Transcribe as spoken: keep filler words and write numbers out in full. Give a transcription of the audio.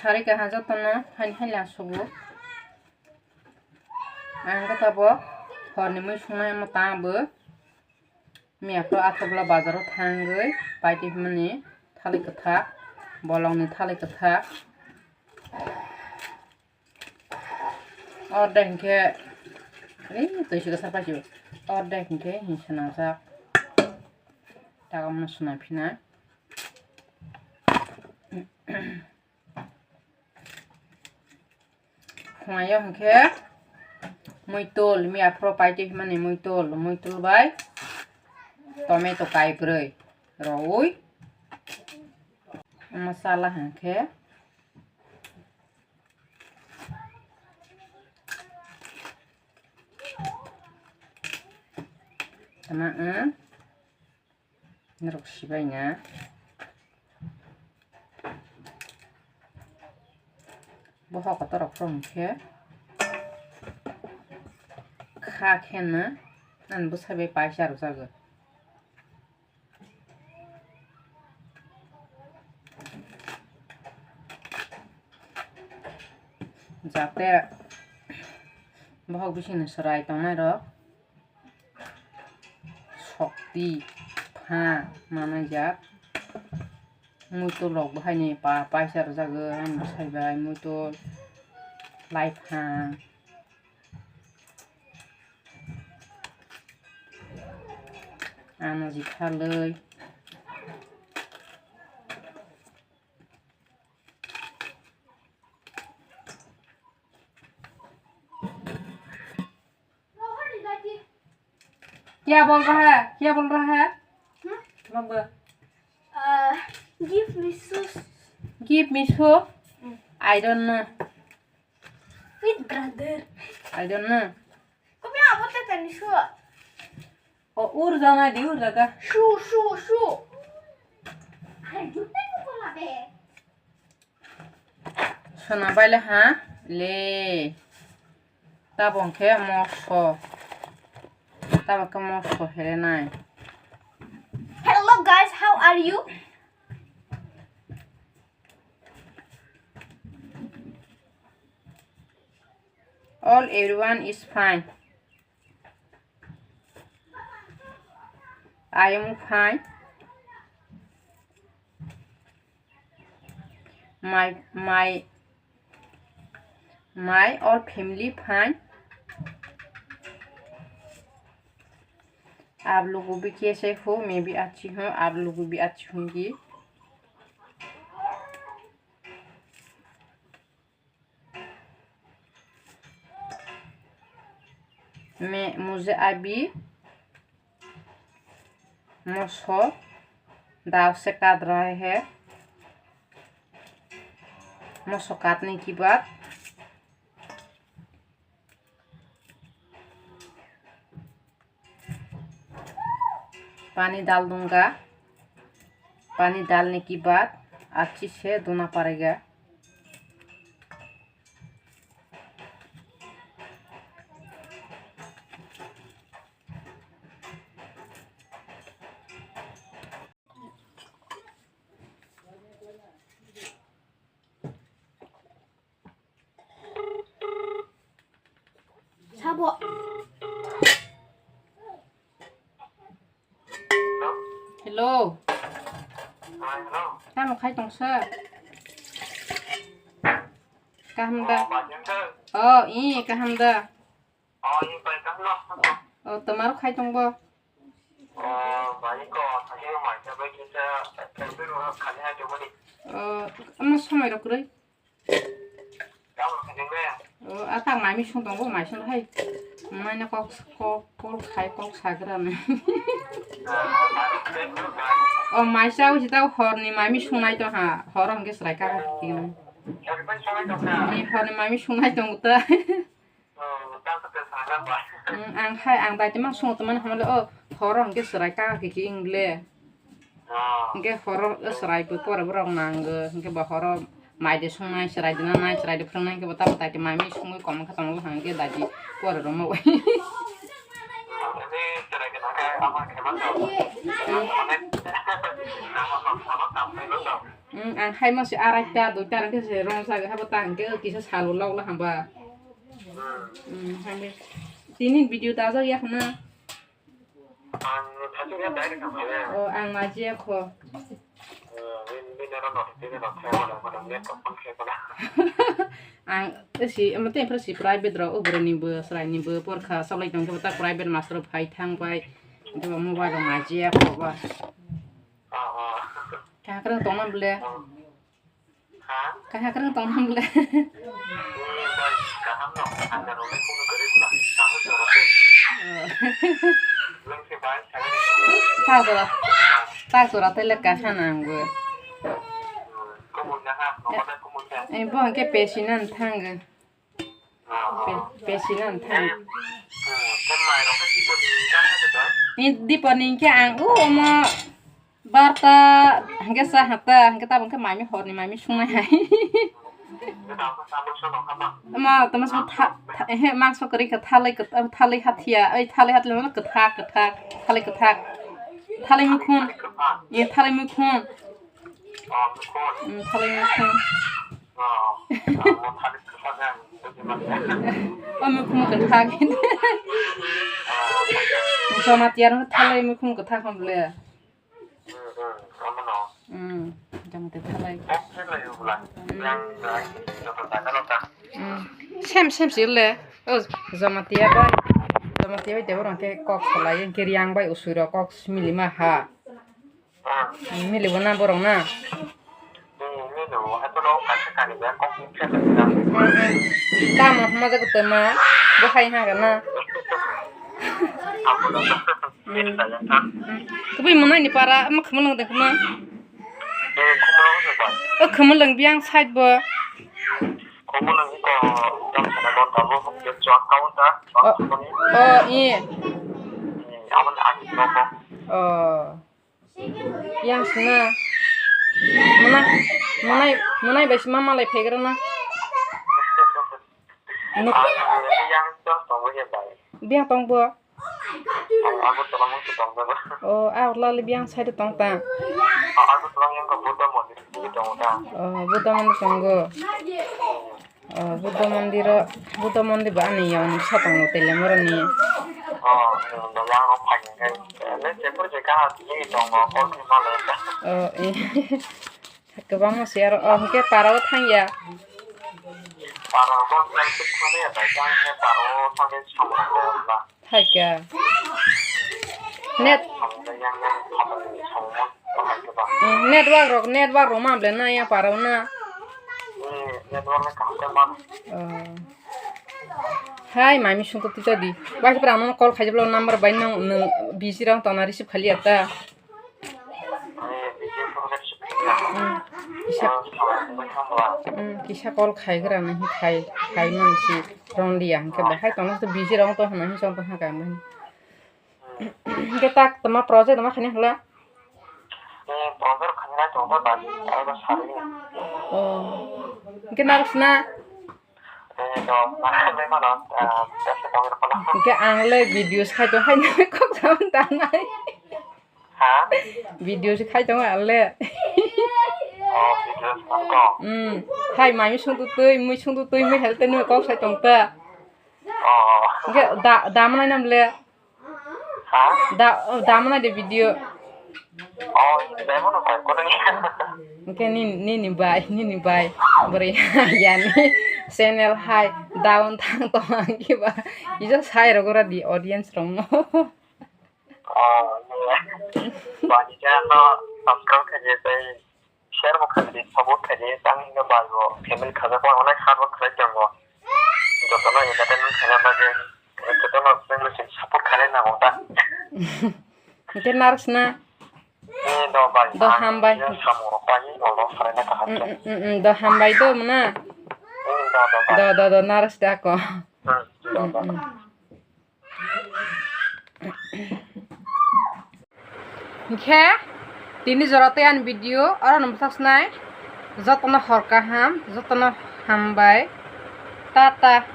Sari kaha jotono hain hain la sugo. Ang khe tabok horni mui sungnai omo ta bo. Miya khe athokla bazaro thangwi paitwi hwnmani thalwi kwthak, bolongni thalwi kwthak. Ordek hinkhe, ei, twi swkang sak paisio. Ordek hinkhe hin swnamjak. Takamno swnam phina. Khwnaio hinkhe muitul, miya phuru paitwi hwnmani muitul, muitul bai tomato kaibrwi rwui masala hinkhe tama, eh, norok sibai na. Bohok kotor rok rw hinkhe kha khe no ani bwsai bai paisa rwjago. Jate bohok bisingni chwrai tongnai rok sokti pha manai jak. Muitul rok bo haini pa paisa rwjago ani bwsai bai muitul lai pha. Ano jithalwi. क्या बोल रहा है? क्या बोल रहा है? हम्म? Mangbo. Uh, give me shoes. Give me shoe? Hmm. I don't know. With brother. I don't know. Kami apa teh tadi shoe? Oh, ur jana di, ur jaga. Shoe, shoe, shoe. Hai, juta ko bola be. Sona baile ha le. Tabok khe moso. Tabok khe moso helenai. Hello guys, how are you? All everyone is fine. I am fine. My, my, my all family fine. आप लोग भी कैसे हो? मैं भी अच्छी हूँ, आप लोग भी अच्छी होंगी। मैं, मुझे अभी मोसो दाव से काट रहे हैं। मोसो काटने के बाद पानी डाल दूंगा। पानी डालने के बाद अच्छे से धोना पड़ेगा। Sabo. Hello. Hello. Tamo khai tongsa? Kaham da? Oh, i kaham da? Oh, i pai kaham da? Oh, tomaro khai tongbo? Oh, bai ko, thani mai ta bai kisa, khali hai tongmani. Oh, amo somoi rok kwrwi. O, a tak mai misung tongo, mai sung hai. Mai na kok, kok, kok khai, kok sagra na. O, mai sa usi ta horni mai misung nai to ha, horo hingke srai ka ha kiki nai. Ni horni mai misung nai tongo ta. Mm, ang hai, ang dai te ma sungo to mani hamle, o, horo hingke srai ka ha kiki ingle. Hingke horo chwrai bo pore borok nango, hingke bo horo mai de sungnai, chwrai de nanai, chwrai de phwrwngnai, hingke bo tabuk tai te mai mui sungui kom khe tongo, hingke dadi pore rwma bai. Hmm, ang hai masi araita, duita rang khe se rong sa ha bo ta hingke kisa salu lok la hamba. Hmm. Hmm, hingke tini video ta jak ya khna. Ang thajak ya direct ang phai. Oh, ang najiya kho. Eh, bini, bini oro no, bini no khai mana, mana, makeup phone khai mana. Ang, eh, si, amo tei phra si private rok, o borok ni bo, chwrai ni bo, porkha, sablai tong khe bo ta private master rok phai thang bai. Khe bo mobile rok najiya kho ba. Ah, ah. Kaha kwrwng tong na bole? Ha? Kaha kwrwng tong na bole? Ni bai kaham no, ang rok ni kuno kwrwi bwla, kaham jora se. Oh. Nwng se bai, kaham. Ta jora, ta jora tele kaha nangbo. Kumui na ha, nokoda kumui na. Eh, bo hingke pesi nan thango. Pe-, pesi nan thang. Ni dipor ni hingke ang u omo barta hingke sa hata hingke tabuk hingke mami hor ni mami sungnai hai. Omo tamo sa tha-, tha-, ehe mangso kwrwi kha thalai kwt-, thalai hathiya, oi thalai hathiya no kwthak, kwthak, thalai kwthak, thalai mukhun, eh, thalai mukhun. Mm, thalai mukhung. O mukhung kwthak. Jamatia rok thalai mukhung kwthak hwn le. Mm, jamatia thalai. Mm. Sem, sem si le. O jamatia bai. Jamatia bai debo rong khe kok salai, hingke riang bai usui rok kok milima ha. Miligo na borok na? Tamo hwnma jago tongma, bo hai ha gana. Kubui mwnai ni para, ma khumulwng de khuma. O khumulwng biang side bo. O, o, i. O. Yang sina. Mana, mana, mana bai sima malai phegra na. Nuk. Biang tong bo. O, a lali biang side tong ta. O, Buddha mandir tongo. O, Buddha mandir o, Buddha mandir bo ani yang sa tongo tele moroni. O, eh. Kwbangma se aro, o, hwnkhe para o thang ya. Thaika. Net. Mm, network rok, network rok ma ble na ya para o na. O. Hai, mami sungto twi tadi. Bai pra no call khaijablo number bai nang, nang busy rang tona receive khali ata. Mm, kisa, mm, kisa call khai gra na hi khai, khai man si ron dia, hingke bahai tono to busy rong to hana hi song to ha ka man. Hingke tak tama project tama khani hla. Oh. Hingke narok sina. Hingke ang le videos khai to hai na kok sam tanai. Ha? Video se khai tongo ang le. Oh, video se khai tong. Hmm. Hai, mai sung tu tui, mui sung tu tui, mui hel te nui kok sai tong ta. Oh. Hingke da, da manai nam le. Ha? Da, da manai de video. Oh, da manai pai ko ni. Hingke ni, ni, ni bai, ni, ni bai. Bore ya ni channel hai down thang tong ang ki ba. Ijo sai rogora di audience rong no. Oh, iya. Bani channel no subscribe khaidi tei share bo khaidi, support khaidi, tang hino bai bo family khajak bai onek hard work khlai tongo. Jotono entertainment khaina bagwi, jotono family support khaina nango ta. Hingke narwk sina. Eh, do bai. Do hambai. Samung rok bai, olo sarai na kaham. Mm, mm, mm, mm, do hambai do mna. Eh, do, do, bai. Do, do, do, narwk sida ko. Hmm, do, do. Mm, mm. Hingkhe tini jora tei ani video oro no bwsajnai. Jotono hor kaham, jotono hambai. Tata.